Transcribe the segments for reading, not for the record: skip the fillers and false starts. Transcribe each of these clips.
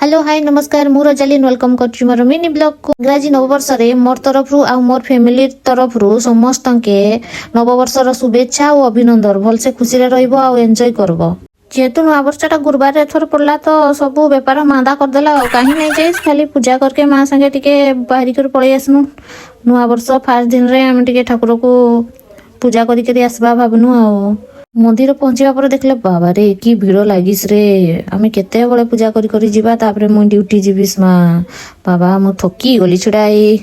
Hello, high, ନମସ୍କାର। ମୁଁ Rosalin, welcome କରୁଛି ମୋର ମିନି ବ୍ଲଗକୁ। ଇଂରାଜୀ ନବବର୍ଷରେ ମୋର ତରଫରୁ ଆଉ ମୋର ଫ୍ୟାମିଲି ତରଫରୁ ସମସ୍ତଙ୍କୁ ନବବର୍ଷର ଶୁଭେଚ୍ଛା ଆଉ ଅଭିନନ୍ଦନ। ଭଲସେ ଖୁସିରେ ରହିବ ଆଉ ଏନ୍ଜୟ କରବ। ଯେହେତୁ ନୂଆବର୍ଷଟା ଗୁରୁବାର ଏଥର ପଡିଲା, ତ ସବୁ ବେପାର ମାନ୍ଦା କରିଦେଲା। ଆଉ କାହିଁ ନାଇଁ ଯାଇ, ଖାଲି ପୂଜା କରିକେ ମା ସାଙ୍ଗେ ଟିକେ ବାହାରି କରି ପଳେଇ ଆସିନୁ। ନୂଆବର୍ଷ ଫାର୍ଷ୍ଟ ଦିନରେ ଆମେ ଟିକେ ଠାକୁରକୁ ପୂଜା କରିକରି ଆସିବା ଭାବିନୁ। ଆଉ ମନ୍ଦିର ପହଞ୍ଚିବା ପରେ ଦେଖିଲେ, ବାବାରେ, କି ଭିଡ଼ ଲାଗିସ୍ ରେ! ଆମେ କେତେବେଳେ ପୂଜା କରି କରି ଯିବା, ତାପରେ ମୁଁ ଡ୍ୟୁଟି ଯିବି। ମା ବାବା, ମୁଁ ଥକି ଗଲି ଛିଡ଼ା ହେଇ।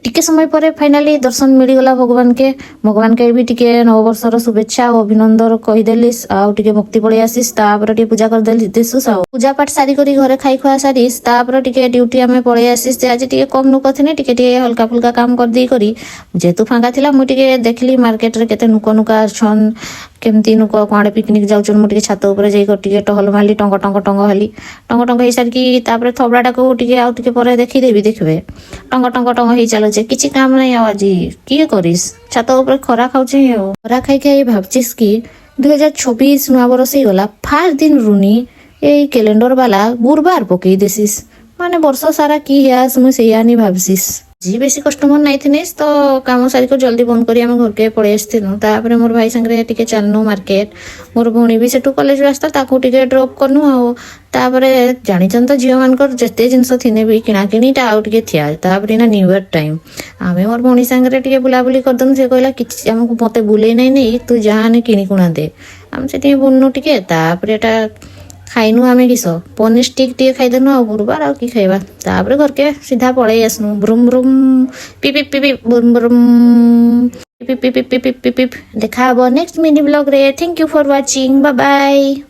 ଟିକେ ସମୟ ପରେ ଫାଇନାଲି ଦର୍ଶନ ମିଳିଗଲା ଭଗବାନକେ। ଭଗବାନକେ ବି ଟିକେ ନବବର୍ଷର ଶୁଭେଚ୍ଛା ଆଉ ଅଭିନନ୍ଦନ କହିଦେଲି ଆଉ ଟିକେ ଭକ୍ତି ପଳେଇ ଆସିସ୍। ତାପରେ ଟିକେ ପୂଜା କରିଦେଲି ଦେସୁସ୍ ଆଉ ପୂଜା ପାଠ ସାରି କରି ଘରେ ଖାଇ ଖୁଆ ସାରିସ୍, ତାପରେ ଟିକେ ଡ୍ୟୁଟି ଆମେ ପଳେଇ ଆସିସ୍ ଯେ ଆଜି ଟିକେ କମ ନୁକ ଥିନେ, ଟିକେ ଟିକେ ହଲକା ଫୁଲକା କାମ କରିଦେଇ କରି। ଯେହେତୁ ଫାଙ୍କା ଥିଲା, ମୁଁ ଟିକେ ଦେଖିଲି ମାର୍କେଟରେ କେତେ ନୁକ ନୁକା ଅଛନ୍, କେମିତି ନୁକ କୁଆଡ଼େ ପିକନିକ ଯାଉଛନ୍। ମୁଁ ଟିକେ ଛାତ ଉପରେ ଯାଇକରି ଟିକେ ଟହଲ ମାରିଲି, ଟଙ୍ଗ ଟଙ୍ଗ ଟଙ୍ଗ ହେଲି। ଟଙ୍ଗ ଟଙ୍ଗ ହେଇସାରିକି ତାପରେ ଥବଡ଼ାଟାକୁ ଟିକେ ଆଉ ଟିକେ ପରେ ଦେଖିଦେବି। ଦେଖିବେ, ଟଙ୍ଗ ଟଙ୍ଗ ଟଙ୍ଗ ହେଇ ଚାଲୁଛେ। କିଛି କାମ ନାହିଁ ଆଉ ଆଜି କିଏ କରିସ୍, ଛାତ ଉପରେ ଖରା ଖାଉଛି। ଆଉ ଖରା ଖାଇ ଖାଇ ଭାବଚିସ୍ କି 2026 ନୂଆ ବରଷ ହେଇଗଲା, ଫାର୍ଷ୍ଟ ଦିନରୁନି ଏଇ କ୍ୟାଲେଣ୍ଡର ବାଲା ଗୁରୁବାର ପକେଇ ଦେସିସ୍। ମାନେ ବର୍ଷ ସାରା କି ହେୟାସ୍, ମୁଁ ସେଇଆ ନି ଭାବସିସ୍। ଜି ବେଶୀ କଷ୍ଟମର ନାଇଁ ଥିନେ ତ କାମ ସାରିକି ଜଲ୍ଦି ବନ୍ଦ କରି ଆମେ ଘରକେ ପଳେଇ ଆସିଥିନୁ। ତାପରେ ମୋର ଭାଇ ସାଙ୍ଗରେ ଟିକେ ଚାଲନୁ ମାର୍କେଟ। ମୋର ଭଉଣୀ ବି ସେଠୁ କଲେଜରୁ ଆସିଲା, ତାକୁ ଟିକେ ଡ୍ରପ୍ କନୁ। ଆଉ ତାପରେ ଜାଣିଛନ୍ତି ତ, ଝିଅମାନଙ୍କର ଯେତେ ଜିନିଷ ଥିନେ ବି କିଣାକିଣିଟା ଆଉ ଟିକେ ଥିଆ। ତାପରେ ନା ନ୍ୟୁ ଇୟର ଟାଇମ୍, ଆମେ ମୋର ଭଉଣୀ ସାଙ୍ଗରେ ଟିକେ ବୁଲାବୁଲି କରିଦେନୁ। ସେ କହିଲା, କିଛି ଆମକୁ ମତେ ବୁଲେଇ ନାଇଁ ନେଇ, ତୁ ଯାହାନେ କିଣି କୁଣା ଦେ। ଆମେ ସେଠି ବୁଲନୁ ଟିକେ। ତାପରେ ଏଟା ଖାଇନୁ ଆମେ କିସ, ପନିର ଷ୍ଟିକ୍ ଟିକେ ଖାଇଦେନୁ। ଆଉ ଗୁରୁବାର ଆଉ କି ଖାଇବା? ତାପରେ ଘରକେ ସିଧା ପଳେଇ ଆସିନୁ। ବ୍ରୁମ୍ ବ୍ରୁମ୍ ପି ପି ପି ପି, ବ୍ରୁମ୍ ବ୍ରୁମ୍ ପି ପି ପି ପି ପି ପି ପି। ଦେଖା ହବ ନେକ୍ସଟ ମିନି ବ୍ଲଗରେ। Thank you for watching, bye bye.